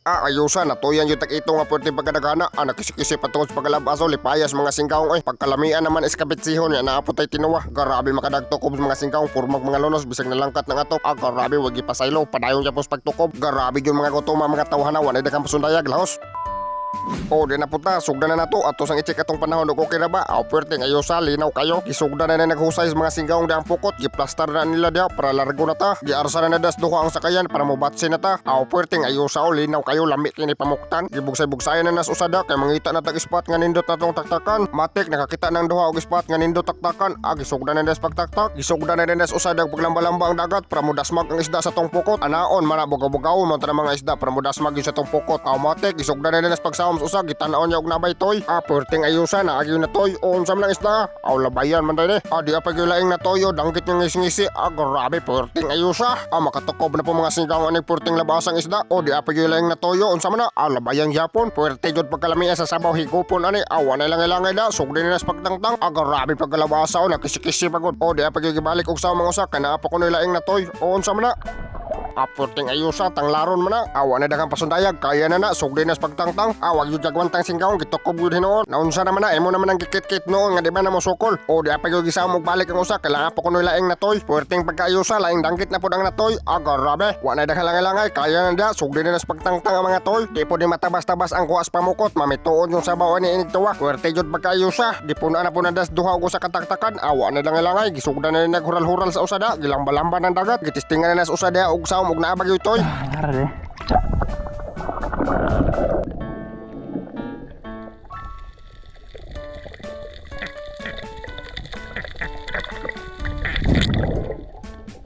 Ah, ayusa, natuyan yung tag-ito nga pwerte pagkadaghana. Ah, nakisik-isip patungod sa pagkalabaso, lipayas mga singkaong ay. Pagkalamian naman iskabitsihon, yan naapot ay tinuwa. Grabe makadagtukob sa mga singkaong, purmag mga lunos, bisag nalangkat ng atok. Ah, grabe, wag ipasaylo, padayon siya pos pagtukob. Grabe yung mga gutoma, mga tawhana, wanay daghang pasundayag, lahos. O, di na puta, sugda na nato. Ato sang i-check atong panahon ug okay ra ba? Aw, pwerte ayusa, linaw kayo. Gisugda na na naghusay sa mga singgaong di ang pukot. Giplastar na nila diha para largo na ta. Giarsa na na das duha ang sakayan para mobatse na ta. Aw, pwerte ayusa o, linaw kayo, lami kini pamuktan. Gibugsay-bugsayan na nas usada kay mangita na tag spot nga nindot natong taktakan. Matik nakakita ng duha og spot nga nindot taktakan. Ah, gisugda na das pagtaktak. Gisugda na das usada og paglambalamba ang dagat para modasmag ang isda sa tong pukot. Anaon man na bugaw-bugaw man ta mga isda para modasmag yun sa tong pukot. Aw, matik gisugda na das pagsawom sa usa gitan-aw niya og nabay toy. Ah, perting ayusa na agyo na toy. O unsa man ang isda? Aw, labayan man dai. Ah, di pa gyud laing na toyo dangkit nga ngisi-ngisi. Ah, grabe perting ayusa. Ah, makatukob na po mga singkaw ani perting labasang isda. O di pa gyud laing na toyo unsa man na? Ah, labayan gyapon. Puwerte jud pagkalamian sa sabaw higupon ani. Ah, wanay lang ilangay da. Sugdi na sa pagtangtang. Ah, grabe pagkalabasa o nakisi-kisi pagod. O di pa gyud gibalik og sa mga usa kana pa kuno laing na toy. O unsa man na? Aporting ayusa, tanglaron man na. Awa na daghang pasundayag, kaya na na, sugdi na sa pagtangtang. Awag yun jagwantang singkaong, gitukob yun hinuon. Naunsa naman na, imo naman ang gikit-kit noon, nga di ba na mo sukol. O di apa yun gisaw mo balik ang usa, kailangan pa kuno laing natoy. Puwerteng pagkaayusa, laing danggit na pod ang natoy. Ah, grabe, wa na daghang langay-langay, kaya na da, sugdi na sa pagtangtang ang mga toy. Di po di matabas-tabas ang kuwas pamukot, mamituon yung sabaw ani inig tuwa. Puwerte jud pagkaayusa, di po na na po na das duha og usa kataktakan. Awa na langay-langay, gisugda na naghural-hural sa usada, gilamba-lamba ng dagat, gitistingan na sa usada og sawom og naabag yoy toy. Tara de.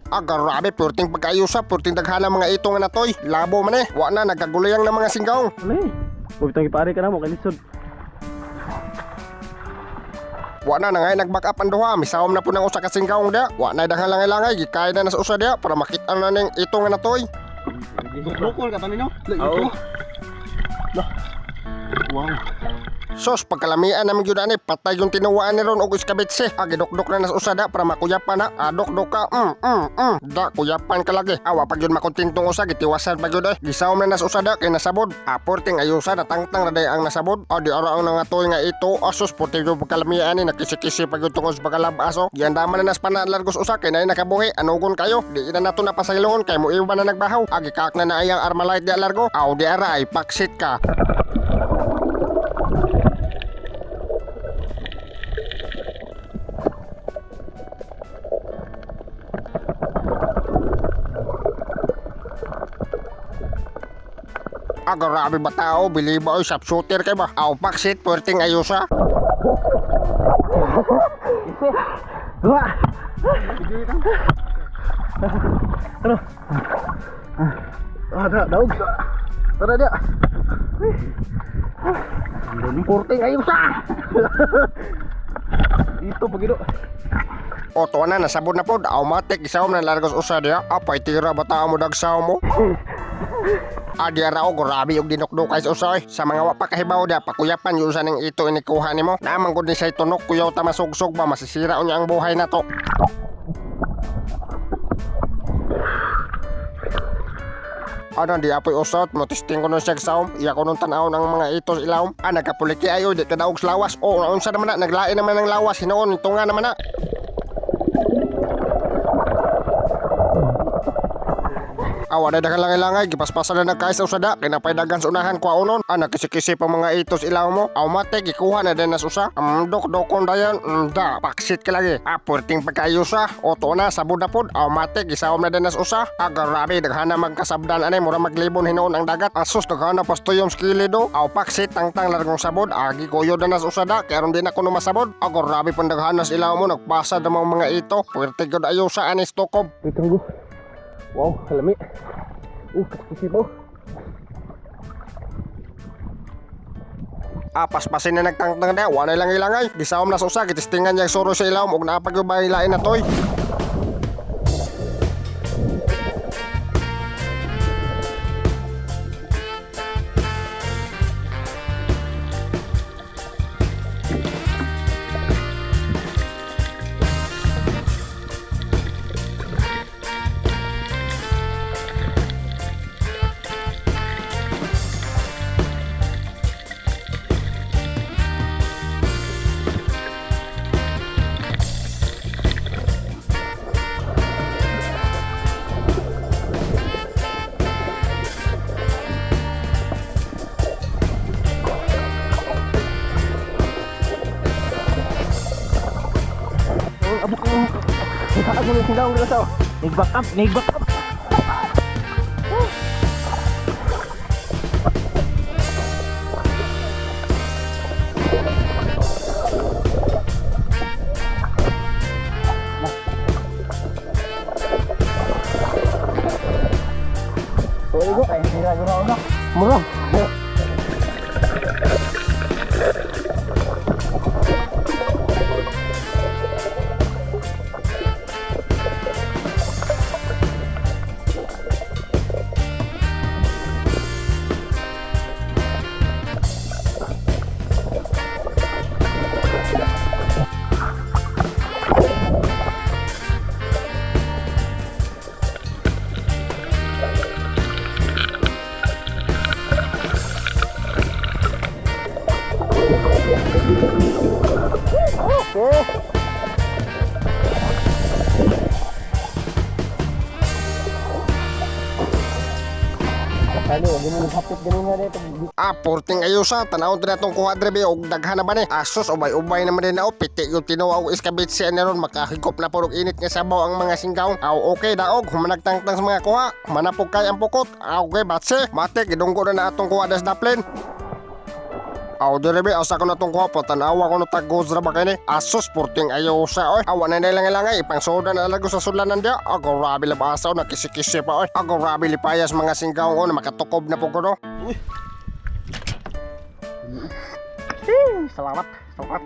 Ah, grabe, purting pagkaayusa, purting daghala mga ito nga natoy. Labo man eh, wa na, nagkagulayang na mga singgaong. Wala eh. Huwag ipare ka na mo, kalisod. Wa na, nangay nag-back up ang duha, misawom na po ng usa ka singgaong dia. Wa na daghang langay-langay, gikay na na sa usa dia para makita na ning ito nga natoy. Lukol ka tanino? Oo. Wow. Sos, pagkalamian namin gyud ani, patay yung tinuwaan ni ron og iskabitse. Ah, gidukdok na nas usada para makuyapan na. Ah, dukdok ka. Da, kuyapan ka lagi. Awa pag yun makontentong usa, gitiwasan pa gyud eh. Gisawom na nas usada kay nasabod. Ah, porting ayusa natangtang na day ang nasabod. Ah, di ara ang nangatoy nga ito. Asos, porting yung pagkalamian ni nakisi-kisi pa gyud tungod sa pagkalabaso. Giandaman na nas panalargos usa kay nay nakabuhi. Anugon kayo. Di na nato napasayloon kay mo iba na nagbahaw. Ah, gikaak na na ayang armalite di alargo. Aw, di ara ay paksit ka. Ah, grabe ba tao? Biliba oy, sharpshooter kay ba? Aw, paksit, puwerteng ayusa. Wah! Ano? Ah, da, daog. Tara dia. Puwerteng ayusa! Dito pagino. O, tuwa na, nasabod na po. Automatic, isawom na largos usa diya. Apay, tira ba tao mo dagsaw mo? Ah, di ara o, grabe yung dinukdukay sa usa eh. Sa mga wapa kahibaw diya, pakuyapan yung usa ning ito inikuha nimo. Naman gud ni say tunok, kuyaw ta masugsog ba, masisira unya ang buhay na to. Ano, di apoy usot, mo testing ko nun siya saom. Iya ko nun tanaw ng mga itos ilawom. Ah, nagkapuliki ayo, di ka daog sa lawas. O, naunsa naman na, naglain naman ng lawas. Hinoon, ito nga naman na. Awa na daghang langay-langay, gipaspasan na nagkais sa usada, kinapay dagan sa unahan kwa unon. Ah, nakisi-kisi pa mga itos ilaw mo. Awmate, gikuha na din nas usa. Dok, dokon dayon, da, paksit ka lagi. Ah, purting pagkayusa, oto na, sabod na pod. Awmate, gisawom na din nas usa. Ah, grabe, daghana magkasabdan anay, mura maglibon hinuon ang dagat. Asus, daghana pastuyom skili do. Aw, paksit, tangtang largong sabod. Agi kuyod na nas usada, kaya ron di na kuno masabod. Ah, grabe pang daghana sa ilaw mo, nagpasa na mga ito. Pwerte gud ayusa anis tukob. Wait go. Wow, kalami. Kasisi po. Ah, paspasin na nagtangtang na, wanay lang ilangay. Gisawom na sa usa, gitistingan niya suro sa ilawom ug naapag yung lain na toy. Ako na singkaong dito. Nag-back up, nag-back up. Mura. Ano, ganun hapit ganun nga dito. Ah, porting ayusa, tanawon na itong kuha drebe og daghan na ba ni? Asos, ubay-ubay naman din na o, piti yung tinuwa og iskabit siya na ron, makahigop na purog init nga sabaw ang mga singkaong. Aw, okay, daog, humanagtangtang sa mga kuha, manapog kay ang pukot. Aw, okay, batse, mate, gidunggo na na atong kuha das daplin. Aw, direbe, asa ko na itong kuha po, tanawa ko na tagos ra ba kini? Asos, porting ayusa, oy. Awa na nilang ilangay, ipangsoda na alago sa sulanan diya. Ako, rabi labasa, o, nakisikisi pa, oy. Ako, rabi lipayas mga singkaong, o, na makatukob na po ko, no. Salamat, salamat.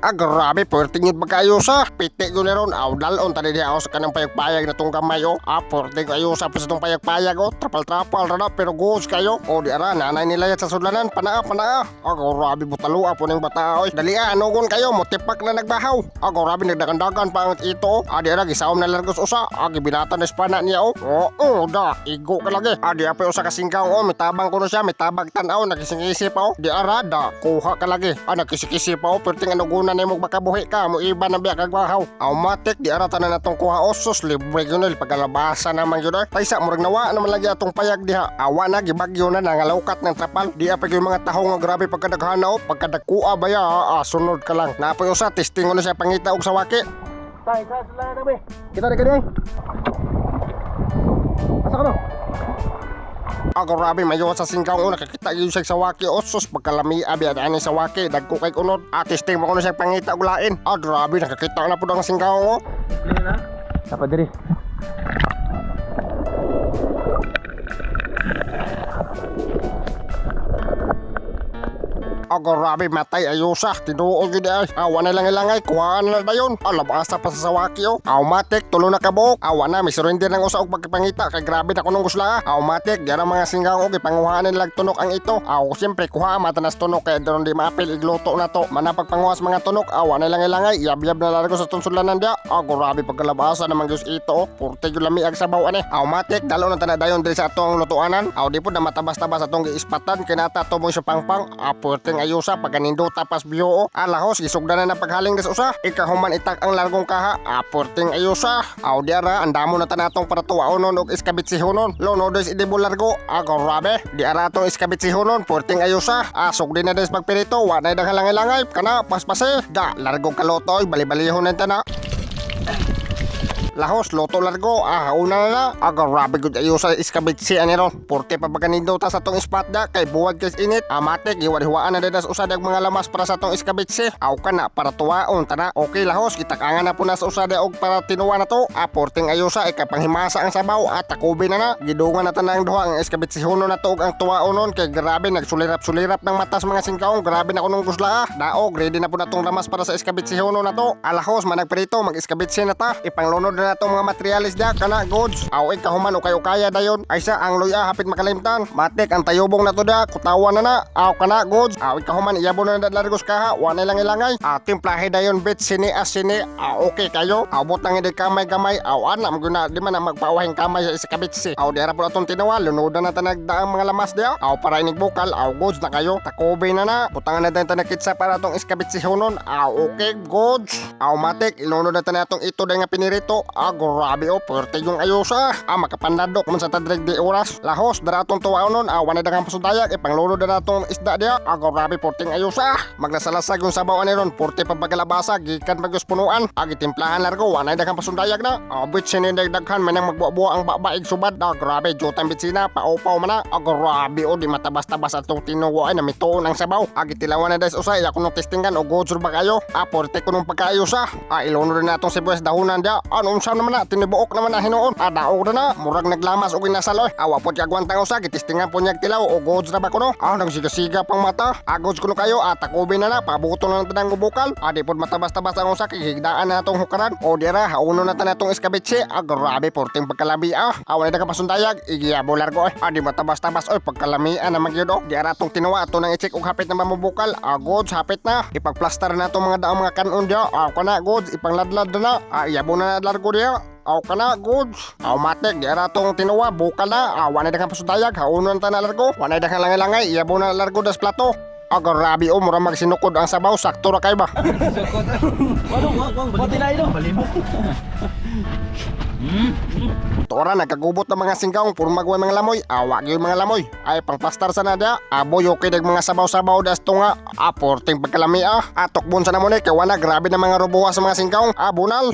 Ah, grabe, pwerte nyo pagkaayusa. Piti ko na ron. Aw, dalon, tali diha ako sa kanang payag-payag na tong kamay, oh. Ah, pwerte ko ayusa pa sa tong payag-payag, oh. Trapal-trapal, rana, pero goos kayo. Oh, di ara, nanay nila yat sa sudlanan. Panaa, panaa. Ah, grabe, butalo, po ng bata, oy. Dali, ah, anugon kayo, mutipak na nagbahaw. Ah, grabe, nagdagandagan pa ang ito, oh. Ah, di ara, gisaom na largos usa. Ah, gibinatan na espana niya, oh. Oh, oh, da, igo ka lagi. Ah, di apa usa ka singkaw, oh. Mitabang ko na siya, mitabag tanaw, nakising-isip, oh. Di ara, da, kuha ka lagi. Ah, nakisik-isip, oh. Perting anugunan nimo makabuhi ka, mo iba na biya kagwahaw. Automatic, di ara tanan atong kuha osos, libre yun, eh. Pagkalabasa naman yun, eh. Taysa, murag nawa naman lagi atong payag diha. Awa na, gibagyo na, nangalawkat ng trapal. Di apa yung mga taho nga grabe pagkadaghana, oh. Pagkadagkua ba ya, ah, sunod ka lang. Napoy usa, testing ko na siya pangita og sawaki. Tay, sa sulanan na be. Kita rin kani. Asa ka no? Ako grabe mayo sa singkaw una kakita yun siya sa waki osos pagkalami abi at ani sa waki dagko kay unod at testing mo kuno siya pangita og lain. Ah, grabe nakakita na pud ang singkaw oh. Dapat diri. Ah, grabe matay ayusa tinuod gyud ay. Awa na lang ilangay kuhaan na dayon. Alam asa pa sa sawaki oh. Automatic tulo na kabuok. Awa na mi surrender nang usa og pagpangita kay grabe na kunong gusla. Automatic diyan ang mga singkaw og ipanguhaan nilag tunok ang ito. Aw siyempre kuha matanas tunok kay daron di maapil igluto na to. Manapagpanguhas mga tunok awa na lang ilangay yab-yab na largo sa tunsulanan dia. Ah, grabe pagkalabasa naman gyud ito oh. Purte gyud lami ag sabaw ani. Automatic dalo na tana dayon diri sa atong lutuanan. Aw di pud na matabas-tabas atong giispatan kinata to mo sa pangpang. Ah, purteng ayusa pagkanindota pas biyo oh. Ah, lahos gisugdan na na paghaling des usa. Ikahuman itak ang largong kaha. Ah, purteng ayusa. Aw di ara andamo na tana atong paratuwaonon og iskabit sihonon. Lono des idibo largo. Ah, grabe. Di ara atong iskabit sihonon. Purteng ayusa. Ah, sugdi na des pagpirito. Wa na daghang langay-langay. Kana paspase. Da largong kalotoy bali-balihon na tana. Lahos, loto largo, ah, una na na. Ah, grabe good ayo sa iskabit si ani ron. Porte pa baganindo ta sa tong spot da, kay buwag kay init. Amatik, giwarihuaan na dedas usad ang mga lamas para sa tong iskabit si. Aw ka na, para tuwaon, tana. Okay, lahos, gitakangan na po na sa usad og para tinuwa na to. Ah, porting ayo sa, ikapanghimasa ang sabaw, at takubi na na. Gidungan na tanang duha ang iskabit si huno na to og ang tuwaon nun, kay grabe, nagsulirap-sulirap ng matas mga singkaong, grabe na kunong gusla ah. Daog, ready na po na tong lamas para sa iskabit si huno na to. Alahos, managprito, mag-iskabit si na ta. Ipanglunod na na tong mga materialis dia, kana goods. Aw, ikahuman, ukay-ukaya dayon. Ay sa, ang luya, hapit makalimtan. Matik, ang tayubong na to da, kutawan na na. Aw, kana goods. Aw, ikahuman, iyabo na na largos kaha, wanay lang ilangay. Ah, timplahe dayon, bit, sini, as sini. Ah, okay kayo. Aw, butang hindi kamay-gamay. Aw, ana, maguna, di man na magpawahing kamay sa iskabit si. Aw, di ara po atong tinawa, lunodan na tanagdaang mga lamas dia. Aw, para inig bukal, aw, goods na kayo. Takobe na na. Butangan na tayo tanakitsa para atong iskabit si hunon. Aw, okay, goods. Aw, matik, ilunod na tayo atong ito dahil nga pinirito. Ah, grabe oh, puwerte yung ayusa. Ah, makapanladok man sa tadrig di oras. Lahos, daratong tuwaon nun. Ah, wala daghang pasundayag. Ipanglulo daratong isda diya. Ah, grabe, purting ayusa. Maglasalasag yung sabaw ani ron. Purte pa pagkalabasa, gikan pagyos punuan. Ah, gitimplahan largo, wala daghang pasundayag na. Ah, bitsin ni daghan, manang magbuwa-buwa ang babaig subad. Ah, grabe, jutang bitsina, paupaw man na. Ah, grabe oh, di matabas-tabas atong tinuwa ay namituon ang sabaw. Ah, gitilawan na des usay, ako nung testingan o goods ba kayo? Ah, purte ko nung pagkaayusa. Ah, iluno rin natong sibuyas dahunan dia. Ah, unsa naman na, tinibuok naman na hinuon. Ah, daog na na, murag naglamas og inasal oy. Ah, wa pod kagwantang usa, gitistingan po niyag tilaw o goods na ba kuno? Ah, nagsiga-siga pang mata. Ah, goods kuno kayo, ah, takubi na na, pabuto na ng tanang bukal. Ah, di pod matabas-tabas ang usa, kay higdaan na atong hukaran. O dira, hauno na ta natong iskabitsi. Ah, grabe, porting pagkalabi ah. Ah, wala na ka pasundayag, igiyabo largo oy. Ah, di matabas-tabas oy, pagkalamian na magyud oh. Di ara atong tinuwa ato nang i-check og hapit na mamubukal. Ah, goods, hapit na. Ipagplastar na atong mga daong mga kanon diya. Ah, kana goods, ipangladlad na na. Ah, iyabo na na largo diya. Aw ka na, goods. Aw matik, di ara tong tinuwa, bukal na. Ah, wanay daghang pasundayag, haunon ta na largo. Wanay daghang langay-langay, iyabo na largo das plato. Ah, grabe oh, mura magsinukod ang sabaw, sakto ra kay ba? Pati na ito. Tora nagkagubot ng mga singkaong puro magway mga lamoy, awa gyud mga lamoy. Ay pangplastar sa nada, aboy okay dag mga sabaw-sabaw das tunga. Ah, porting pagkalami ah. Atokbon sa namon eh, kay wala grabe na mga rubuha sa mga singkaong. Ah, bunal.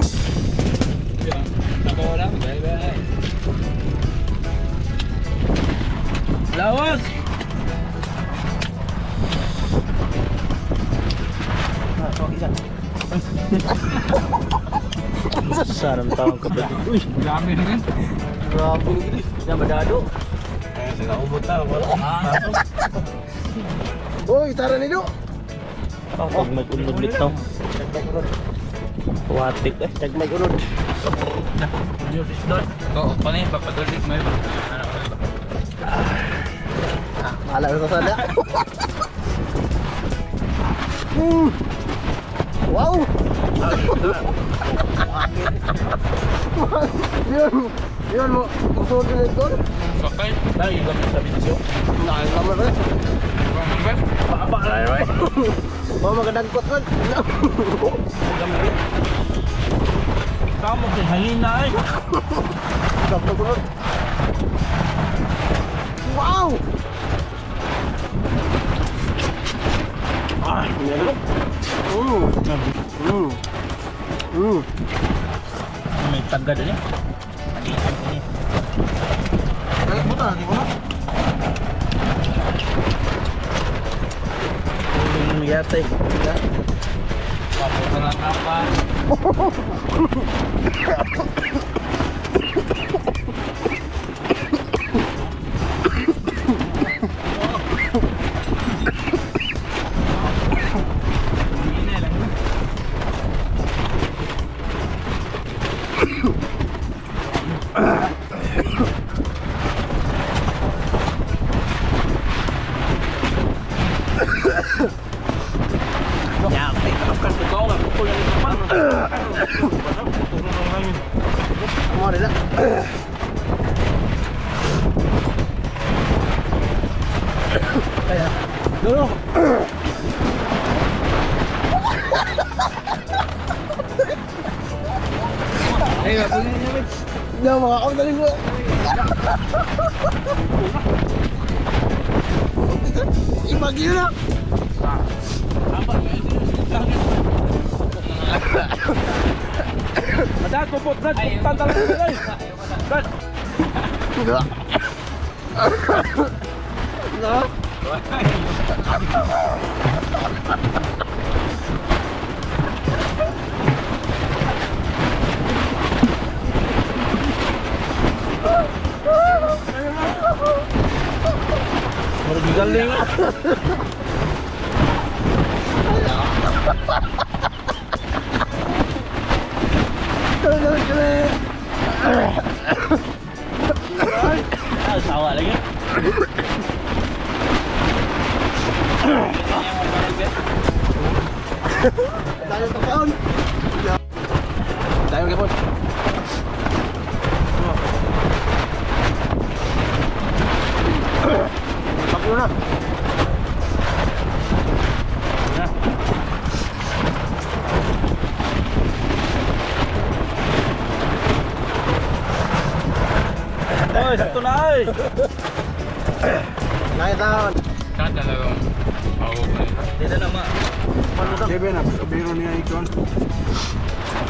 Lawas! Sarang taong kapatid. Uy, Dami na rin. grabe. Yan, madado. Kaya sila ubot na. Wala. Uy, tara nito. Pag may unod nito. Watik eh. Tag may unod. Oo, paano yun? Papadulit mo yun. Ano, ano? Bahala na sa sana. Wow! Yun, yun mo, gusto ko ito. Sakay. Dahil gamit sa video. Nakakaman rin. Ibang ba? Baba na yun eh. Mga magandang kot ron. Tama ko, hangin na eh. Sakto ko ron. Wow! Ah, meron. Mm. Mm. Mm. May tagga din eh. Kaya mo ta, di mo na. Yate. Papunta na tapa. Mo rin na. Kaya. Duro. Ay, papunta niya, Mitch. Na mga ako dali mo. Ibagyo na. Madad, pupot, Brad. Puptan talaga sila eh. Brad. Na. Murag galing ah. Dali, dali, dali. Ah, sawa lagi. Tayo to kaon. Tayo gapon. Bagyo na. Naitaon. Saan talagang Dito na ma. Kevin, abiro niya ikon.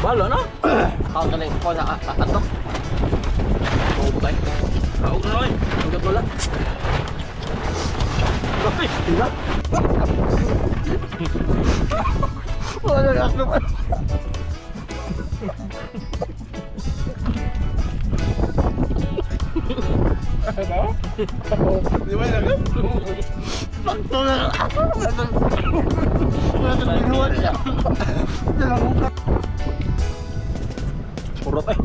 Balo no? Kao ka na ko sa atok. Kaog na oy. Ang gabula. Wala na ako. Di ba lang? Sakto na. Wala na binuha niya. Urot eh.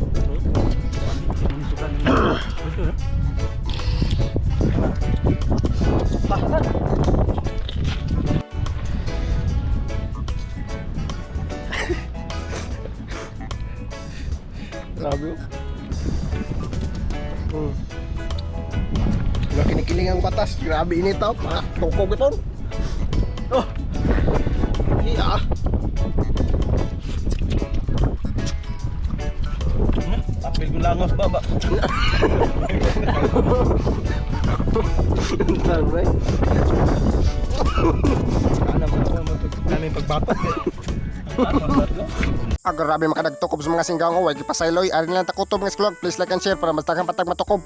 Grabe. Wala kinikiling ang batas. Grabe init oh. Mga tukog ito. Oh. Yeah. Apil ko langos baba. Sabi. Ano mo ako namin pagbata. Ah, grabe makadagtukob sa mga singkaong. Way gipasayloy. Ari lang takutob nga eskwela. Please like and share para mas daghang patag matukob.